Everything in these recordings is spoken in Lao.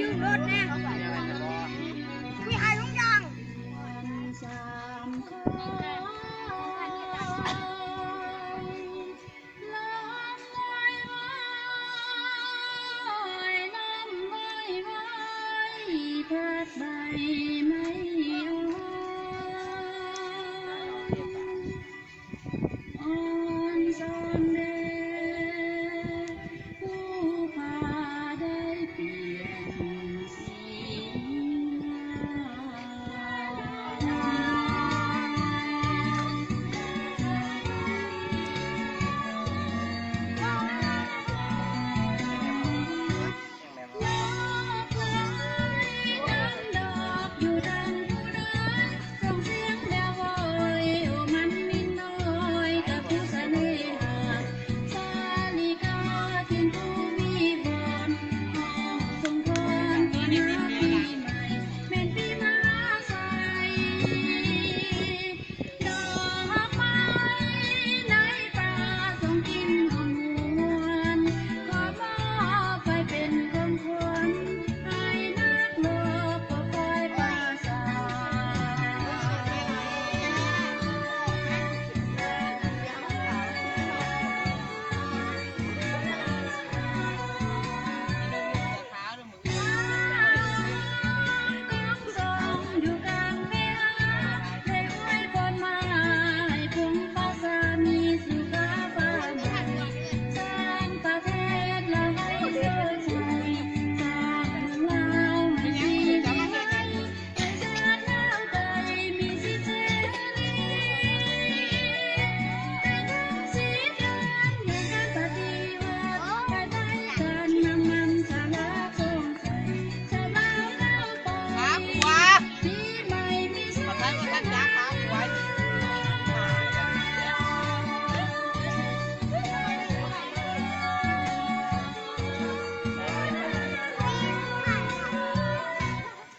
ຢູ່ລົດແນ່ ຄຸຍອາຍລຸງຢ່າງ.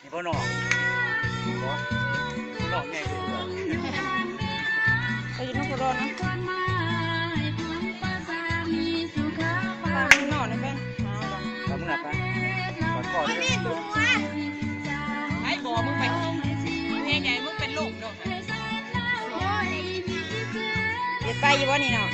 ນີ້ບໍ່ນ້ອງ ບໍ່ນ້ອງໃຫຍ່ກວ່າ ໄປຢູ່ນຳຜູ້ດອນນະ ປາກນ້ອງນີ້ແມ່ນ ປາກນ້ອງໄປ ໄປບໍ່ ມຶງໄປ ເຮັດຫຍັງ ມຶງເປັນລົມໂລດ ເຮັດໄປຢູ່ບໍ່ນີ້ເນາະ?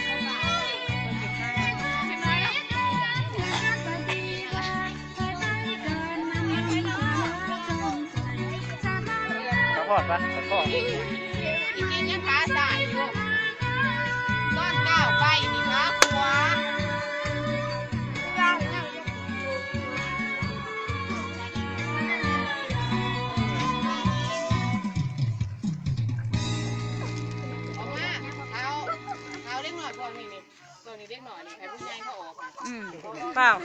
ສະພອດປະ ສະພອດ ອີກນິດຍັງຂາຊ້າຍຢູ່ ຕອນກ້າວໄປນີ້ຂາຂວາ ອອກມາ ເອົາ ເອົາເດັກນ້ອຍພວກນີ້ນີ້ ພວກນີ້ເດັກນ້ອຍນີ້ ໃຫ້ຜູ້ໃຫຍ່ເຂົາອອກ ອືມ ເປົ່າ